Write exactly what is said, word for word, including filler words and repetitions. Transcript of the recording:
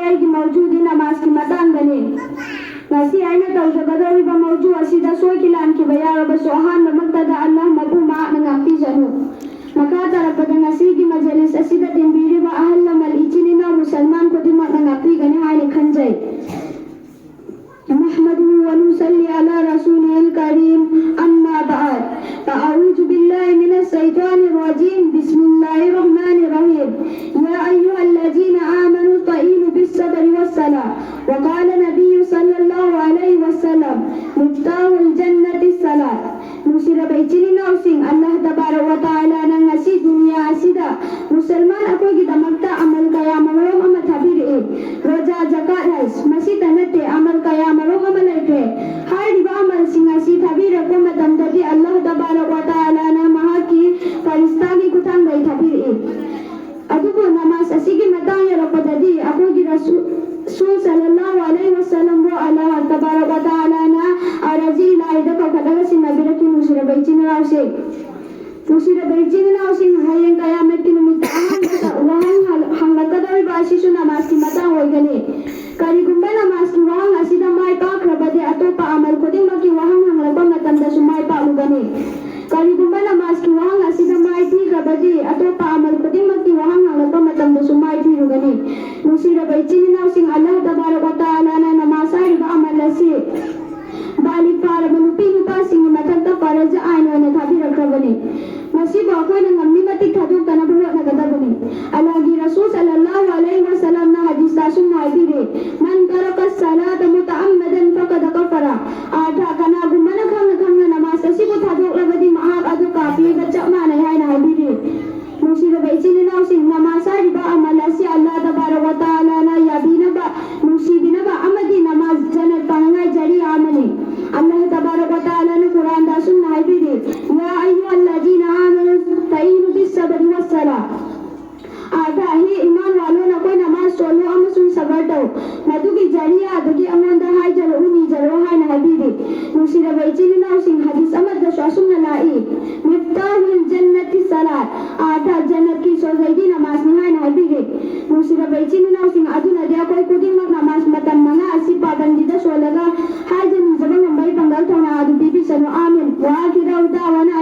ꯑꯩꯒꯤ ꯃꯧꯖꯨꯗꯤ ꯅꯃꯥꯖꯀꯤ ꯃꯇꯥꯡꯗꯅꯤ꯫ ꯉꯁꯤ ꯑꯩꯅ ꯇꯧꯖꯒꯗꯧꯔꯤꯕ ꯃꯧꯖꯨ ꯑꯁꯤꯗ ꯁꯣꯏꯈꯤ ꯂꯥꯟꯈꯤꯕ ꯌꯥꯎꯔꯕꯁꯨ ꯑꯍꯥꯟꯕꯃꯛꯇꯗ ꯑꯜꯂꯥꯍ ꯃꯄꯨ ꯃꯍꯥꯛꯅ ꯉꯥꯛꯄꯤꯖꯅꯨ꯫ ꯃꯈꯥ ꯇꯥꯔꯛꯄꯗ ꯉꯁꯤꯒꯤ ꯃꯖꯂꯤꯁ ꯑꯁꯤꯗ ꯇꯤꯟꯕꯤꯔꯤꯕ ꯑꯍꯜ ꯂꯃꯟ ꯏꯆꯤꯟ ꯏꯅꯥꯎ ꯃꯨꯁꯜꯃꯥꯟ ꯈꯨꯗꯤꯡꯃꯛꯅ ꯉꯥꯛꯄꯤꯒꯅꯤ ꯍꯥꯏꯅ ꯈꯟꯖꯩ꯫ نحمده ونصلي على رسوله الكريم، أما بعد، فأعوذ بالله من الشيطان الرجيم، بسم الله الرحمن الرحيم. يا أيها الذين آمنوا استعينوا بالصبر والصلاة. وقال النبي صلى الله عليه وسلم، مفتاح الجنة الصلاة. ꯅꯨꯡꯁꯤꯔꯕ ꯏꯆꯤꯟ ꯏꯅꯥꯎꯁꯤꯡ, ꯑꯜꯂꯥꯍ ꯇꯕꯥꯔꯛ ꯋꯥ ꯇꯥꯂꯥꯅ ꯉꯁꯤ ꯗꯨꯅꯤꯌꯥ ꯑꯁꯤꯗ ꯃꯨꯁꯜꯃꯥꯟ ꯑꯩꯈꯣꯏꯒꯤꯗꯃꯛꯇ ꯑꯃꯜ ꯀꯌꯥ ꯑꯃꯔꯣꯝ ꯑꯃ ꯊꯥꯕꯤꯔꯛꯏ꯫ ꯔꯣꯖꯥ, ꯖꯀꯥꯠ, ꯍꯖ, ꯃꯁꯤꯇ ꯅꯠꯇꯦ, ꯑꯃꯜ ꯀꯌꯥ ꯑꯃꯔꯣꯝ ꯑꯃ ꯂꯩꯈ꯭ꯔꯦ꯫ ꯍꯥꯏꯔꯤꯕ ꯑꯃꯜꯁꯤꯡ ꯑꯁꯤ ꯊꯥꯕꯤꯔꯛꯄ ꯃꯇꯝꯗꯗꯤ ꯑꯜꯂꯥꯍ ꯇꯕꯥꯔꯛ ꯋꯥ ꯇꯥꯂꯥꯅ ꯃꯍꯥꯛꯀꯤ ꯐꯔꯤꯁꯇꯥꯒꯤ ꯈꯨꯠꯊꯥꯡꯗ ꯊꯥꯕꯤꯔꯛꯏ꯫ ꯑꯗꯨꯕꯨ ꯅꯃꯥꯖ ꯑꯁꯤꯒꯤ ꯃꯇꯥꯡ ꯌꯧꯔꯛꯄꯗꯗꯤ ꯑꯩꯈꯣꯏꯒꯤ ꯔꯁꯨ-, ꯔꯁꯨꯜ ꯁꯜꯂꯜꯂꯥꯍꯨ ꯑꯂꯩꯍꯤ ꯋꯁꯜꯂꯝꯕꯨ ꯑꯜꯂꯥꯍ ꯇꯕꯥꯔꯛ ꯋꯥ ꯇꯥꯂꯥꯅ ꯑꯔꯖꯤ ꯏꯂꯥꯍꯤꯗ ꯀꯧꯈꯠꯂꯒ ꯁꯤꯟꯅꯕꯤꯔꯛꯈꯤ꯫ ꯅꯨꯡꯁꯤꯔꯕ ꯏꯆꯤꯟ ꯏꯅꯥꯎꯁꯤꯡ, ꯅꯨꯡꯁꯤꯔꯕ ꯏꯆꯤꯟ ꯏꯅꯥꯎꯁꯤꯡ, ꯍꯌꯦꯡ ꯀꯌꯥꯃꯠꯀꯤ ꯅꯨꯃꯤꯠꯇ ꯑꯍꯥꯟꯕꯗ ꯋꯥꯍꯪ ꯍꯪ-, ꯍꯪꯂꯛꯀꯗꯧꯔꯤꯕ ꯑꯁꯤꯁꯨ ꯅꯃꯥꯖꯀꯤ ꯃꯇꯥꯡ ꯑꯣꯏꯒꯅꯤ꯫ ꯀꯔꯤꯒꯨꯝꯕ ꯅꯃꯥꯖꯀꯤ ꯋꯥꯍꯪ ꯑꯁꯤꯗ ꯃꯥꯏ ꯄꯥꯛꯈ꯭ꯔꯕꯗꯤ ꯑꯇꯣꯞꯄ ꯑꯃꯜ ꯈꯨꯗꯤꯡꯃꯛꯀꯤ ꯋꯥꯍꯪ ꯍꯪꯂꯛꯄ ꯃꯇꯝꯗꯁꯨ ꯃꯥꯏ ꯄꯥꯛꯂꯨꯒꯅꯤ꯫ ꯀꯔꯤꯒꯨꯝꯕ ꯅꯃꯥꯖꯀꯤ ꯋꯥꯍꯪ ꯑꯁꯤꯗ ꯃꯥꯏ ꯊꯤꯈ꯭ꯔꯕꯗꯤ ꯑꯇꯣꯞꯄ ꯑꯃꯜ ꯈꯨꯗꯤꯡꯃꯛꯀꯤ ꯋꯥꯍꯪ ꯍꯪꯂꯛꯄ ꯃꯇꯝꯗꯁꯨ ꯃꯥꯏ ꯊꯤꯔꯨꯒꯅꯤ꯫ ꯅꯨꯡꯁꯤꯔꯕ ꯏꯆꯤꯟ ꯏꯅꯥꯎꯁꯤꯡ, ꯑꯜꯂꯥꯍ ꯇꯕꯥꯔꯛ ꯋꯥ ꯇꯥꯂꯥꯅ ꯅꯃꯥꯖ ꯍꯥꯏꯔꯤꯕ ꯑꯃꯜ ꯑꯁꯤ ꯕꯥꯂꯤꯒ ꯐꯥꯔꯕ ꯅꯨꯄꯤ ꯅꯨꯄꯥꯁꯤꯡꯒꯤ ꯃꯊꯛꯇ ꯐꯔꯖ ꯑꯥꯏꯟ ꯑꯣꯏꯅ ꯊꯥꯕꯤꯔꯛꯈ꯭ꯔꯕꯅꯤ꯫ ꯃꯁꯤꯕꯨ ꯑꯩꯈꯣꯏꯅ ꯉꯝꯂꯤ ꯃꯇꯤꯛ ꯊꯥꯗꯣꯛꯇꯅꯕ ꯍꯣꯠꯅꯒꯗꯕꯅꯤ꯫ ꯑꯜꯂꯥꯍꯒꯤ ꯔꯁꯨꯜ ꯁꯜꯂꯜꯂꯥꯍꯨ ꯑꯂꯩꯍꯤ ꯋꯁꯜꯂꯝꯅ ꯍꯗꯤꯁꯇ ꯑꯁꯨꯝꯅ ꯍꯥꯏꯕꯤꯔꯤ, من ترك الصلاة متعمدا فقد كفر. ꯑꯔꯊ, ꯀꯅꯥꯒꯨꯝꯕꯅ ꯈꯪꯅ ꯈꯪꯅ ꯅꯃꯥꯖ ꯑꯁꯤꯕꯨ ꯊꯥꯗꯣꯛꯂꯕꯗꯤ ꯃꯍꯥꯛ ꯑꯗꯨ ꯀꯥꯐꯤꯔꯒ ꯆꯞ ꯃꯥꯟꯅꯩ ꯍꯥꯏꯅ ꯍꯥꯏꯕꯤꯔꯤ꯫ ꯅꯨꯡꯁꯤꯔꯕ ꯏꯆꯤꯟ ꯏꯅꯥꯎꯁꯤꯡ, ꯅꯃꯥꯖ ꯍꯥꯏꯔꯤꯕ ꯑꯃꯜ ꯑꯁꯤ ꯑꯜꯂꯥꯍ ꯇꯕꯥꯔꯛ ꯋꯥ ꯇꯥꯂꯥꯅ ꯌꯥꯕꯤꯅꯕ, ꯅꯨꯡꯁꯤꯕꯤꯅꯕ ꯑꯃꯗꯤ ꯅꯃꯥꯖ ꯖꯟꯅꯠ ꯐꯪꯅꯉꯥꯏ ꯖꯔꯤꯌꯥ ꯑꯃꯅꯤ꯫ ꯑꯜꯂꯥꯍ ꯇꯕꯥꯔꯛ ꯋꯥ ꯇꯥꯂꯥꯅ ꯀꯨꯔꯥꯟꯗ ꯑꯁꯨꯝꯅ ꯍꯥꯏꯕꯤꯔꯤ, يا أيها الذين آمنوا استعينوا بالصبر والصلاة. ꯑꯔꯊ, ꯍꯦ ꯏꯃꯥꯟ ꯋꯥꯂꯣ, ꯅꯈꯣꯏ ꯅꯃꯥꯖ ꯁꯣꯜꯂꯨ ꯑꯃꯁꯨꯡ ꯁꯕꯔ ꯇꯧ, ꯃꯗꯨꯒꯤ ꯖꯔꯤꯌꯥꯗꯒꯤ ꯑꯩꯉꯣꯟꯗ ꯍꯥꯏꯖꯔꯛꯎ, ꯅꯤꯖꯔꯛꯎ ꯍꯥꯏꯅ ꯍꯥꯏꯕꯤꯔꯤ꯫ ꯅꯨꯡꯁꯤꯔꯕ ꯏꯆꯤꯟ ꯏꯅꯥꯎꯁꯤꯡ, ꯍꯗꯤꯁ ꯑꯃꯗꯁꯨ ꯑꯁꯨꯝꯅ ꯂꯥꯛꯏ, مفتاح الجنة الصلاة. ꯑꯔꯊ, ꯖꯟꯅꯠꯀꯤ ꯁꯣꯜꯍꯩꯗꯤ ꯅꯃꯥꯖꯅꯤ ꯍꯥꯏꯅ ꯍꯥꯏꯕꯤꯔꯤ꯫ ꯅꯨꯡꯁꯤꯔꯕ ꯏꯆꯤꯟ ꯏꯅꯥꯎꯁꯤꯡ, ꯑꯗꯨꯅꯗꯤ ꯑꯩꯈꯣꯏ ꯇꯥꯕꯅ